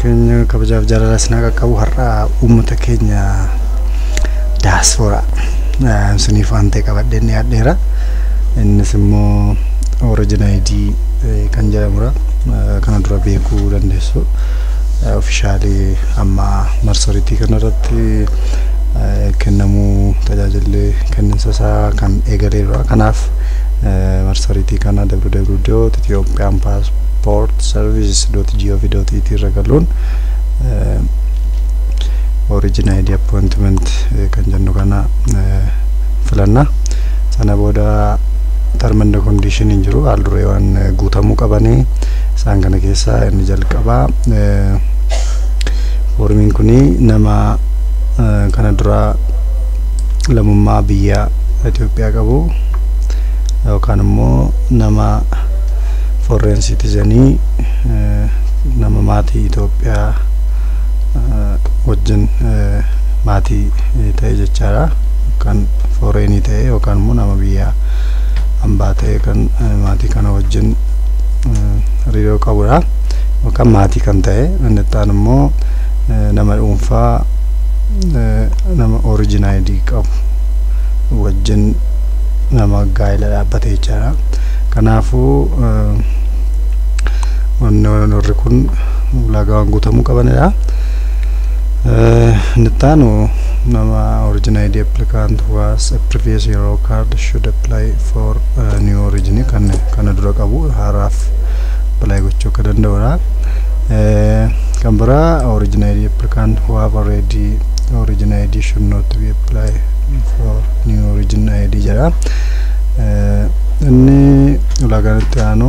Keenya kabajaaf jaalala isin qaqqabu. Har'a uummata keenya daaspooraa isiniif waan ta'e qabadheen dhiyaadheera. Innis immoo Origin ID kan jedhamudha. Kana dura beekuu dandeessu. Officially amma marsariitii kanarratti kennamuu, tajaajilli kenninsa isaa kan eegaleerudha. Kanaaf marsariitii kana www.ethiopianpassportservices.gov.et irra galuun Origin ID appointment kan jennu kana filanna. Sana booda term and condition hin jiru, haal duree waan guutamuu qabanii isaan kana keessaa inni jalqabaa foormiin kuni nama kana dura lammummaa biyya Itoophiyaa qabu yookaan immoo nama foreign citizenii, nama maatii Itoophiyaa wajjin maatii ta'e jechaadha. Kan foreignii ta'e yookaan immoo nama biyya hambaa ta'e kan maatii kana wajjin hariiroo qabudha. Yookaan maatii kan ta'e. Inni itti aanu immoo nama dhuunfaa nama origin ID qabu wajjin nama gaa'ela dhaabbate jechaadha. Kanaafuu warri kun ulaagaawwan guutamuu qabanidha. Inni itti aanu nama origin ID applicant who has a previous yellow card should apply for new origin, kan kana dura qabu haaraaf apply gochuu akka danda'udha. Kan biraa origin ID applicant who have already origin ID should not be apply for new origin ID jedha. Inni ulaagaan itti aanu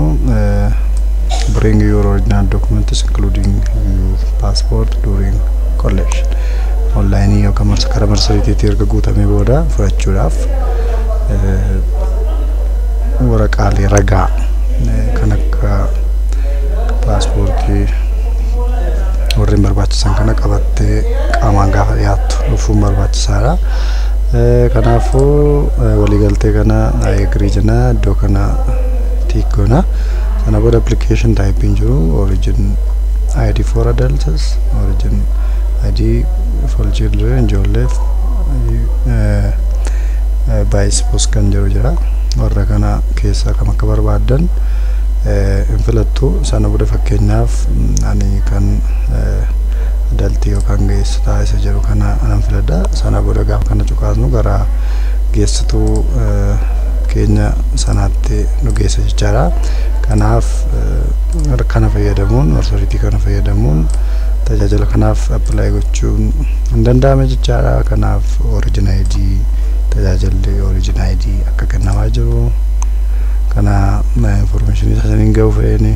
bring your original documents, including your passport, during collection. Online yookaan karaa marsariitiitti erga guutamee booda fudhachuudhaaf waraqaalee ragaa kan akka paaspoortii warreen barbaachisan kana qabattee qaamaan gaafa dhiyaattu dhufuun barbaachisaadha. Kanaafuu waliigaltee kana agree jenna, iddoo kana tick goona. Sana booda application type jiru origin ID for adults, origin ID for children, ijoolleef, by spouse kan jiru jira. Warra kana keessaa kam akka barbaaddan hin filattu. Sana booda fakkeenyaaf ani kan adultii yookaan geessotaa isa jedhu kana anan filadha. Sana booda gaafa kana cuqaasnu gara geessituu keenya sanaatti nu geessa jechaadha. Kanaaf kana fayyadamuun, marsariitii kana fayyadamuun tajaajila kanaaf apply gochuun hin danda'ame jechaadha. Kanaaf origin ID, tajaajilli origin ID akka kennamaa jiru kana information isaa isiniin ga'uu fedheeni.